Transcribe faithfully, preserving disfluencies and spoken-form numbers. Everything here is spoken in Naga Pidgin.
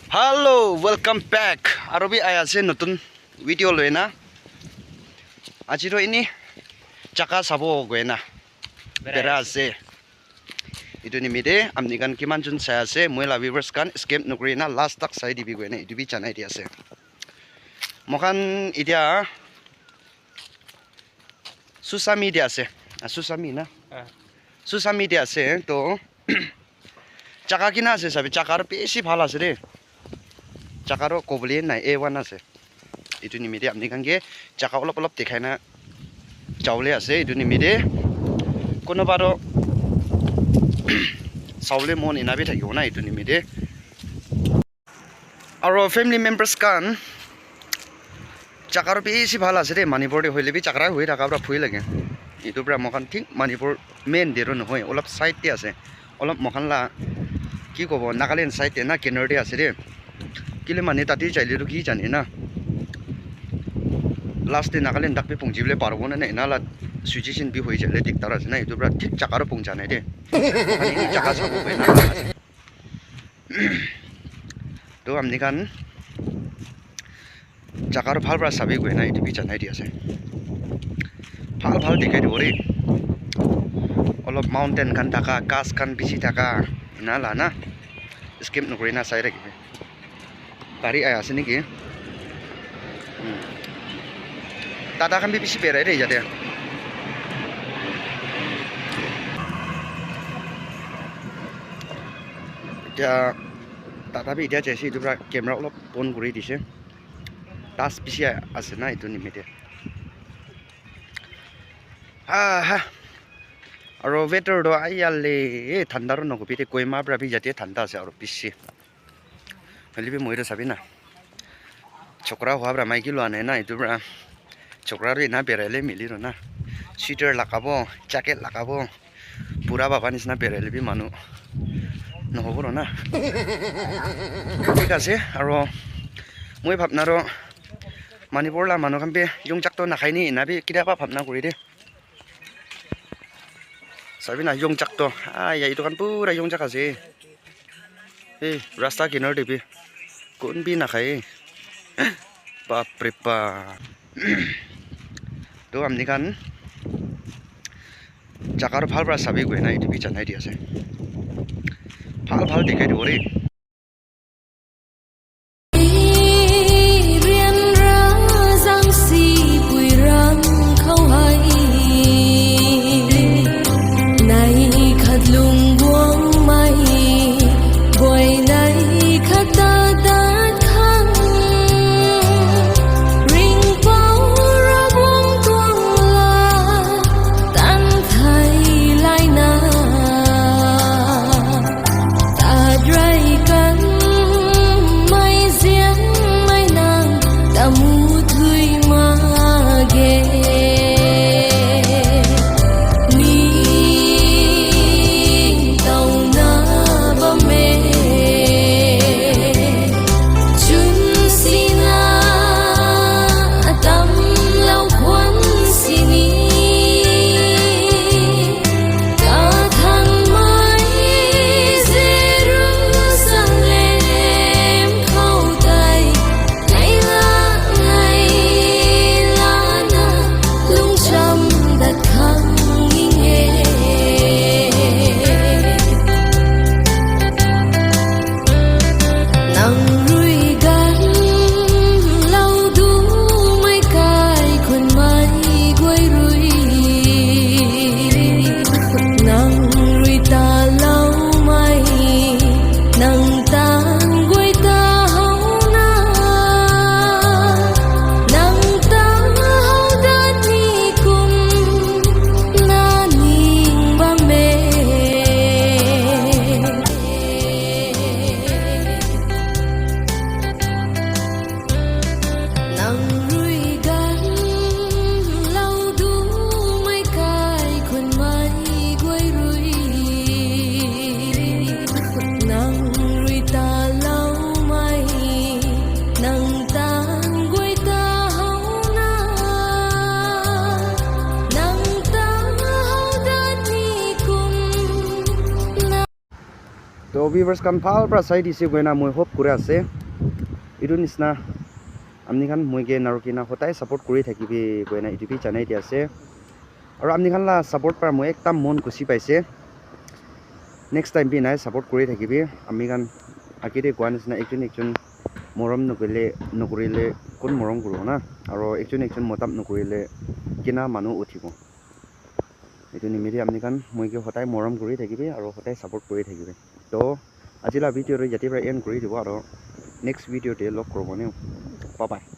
Hello, welcome back. Aro bi aya ase notun video loina. Aji toh ini jaga sabo goina. Bera ase. Itu nimite amni khan kiman jun sai ase, moi la viewers khan skip nokuri na last tak sai dibi koina itu bi janai di ase. Moikhan itia Susami te ase. Ah, Susami na? Ah. Susami te ase to jaga kina ase sabi, jaga aro bishi bhal ase de. Jaga aro kobole nai, A one ase. Itu nimite apni khan ke jaga olop olop dikhai na jabole ase. Itu nimite kunuba toh sabole mon ena bi thakibo na itu nimite. Aro family members khan jaga aro bishi bhal ase de, Manipur te hoile bi jaga hui thaka pra bhoi lage. Itu pra moikhan thik Manipur main te toh nohoi, olop side te ase. Olop moikhan la ki kobo, Nagaland side te na kinar te ase de. Kile mane tate jaile toh ki jane na. Last te Nagaland tak bi pungji bole paribo na na, ena la situation bi hoi jaile dikdar ase na. Itu pra thik jaga aro pungja nai de. Moikhan etu jaga sabo koina. To amni khan jaga aro bhal pra sabi koina itu bi janai di ase. Bhal bhal dikhai dibo de. Olop mountain khan thaka, ghas khan bishi thaka, ena la na. Skip nokuri na sai thakibi. Gari ahi ase niki? Hmm. Tata khan bi bishi berai de yate. Etia Tata bi etia jaise, etu pra camera olop on kuri dise. Dust bishi ase na etu nimite. Aha. Aro weather toh ayale, eh, thanda ro nokobi de, Kohima pra bi yate thanda ase aro bishi. Hoile bi moi toh sabi na. Chokra hua pra maiki lua nai na, etu pra. Chokra toh ena berai le mili ro na. Sweater lagabo, jacket lagabo. Pura baba nisina berai le bi manu nohobo ro na. Thik ase, aro moi bhabna ro Manipur la manu khan bi yongjak toh nakhai ni, ena bi kitiaba bhabna kuri de. Sabi na yongjak toh. Ai, ya, itu khan pura yongjak ase. Hey, rasta kinar te bi. Kun bi nakhai. Bap re bap. To amni khan jaga aro bhal pra sabi koina itu bi janai di ase. Bhal bhal dikhai dibo de. Viewers khan bhal para sai dise koina moi hope kuri ase. Etu nisna amni khan moi ke narukina hodai support kuri thakibi koina etu bi janai di ase. Aru amni khan la support para moi ekdam mon khushi paise. Next time bi nai support kuri thakibi. Ami khan age te koa nisna ekjon ekjon morom nokole nokurile kun morom kuribo na? Aru ekjon ekjon motab nokurile kina manu uthibo? Etu nimite amni khan moi ke hodai morom kuri thakibi aru hodai support kuri thakibi. To aji la video tu yate para end kuri dibo aru next video te log kuribo ne. Bye bye.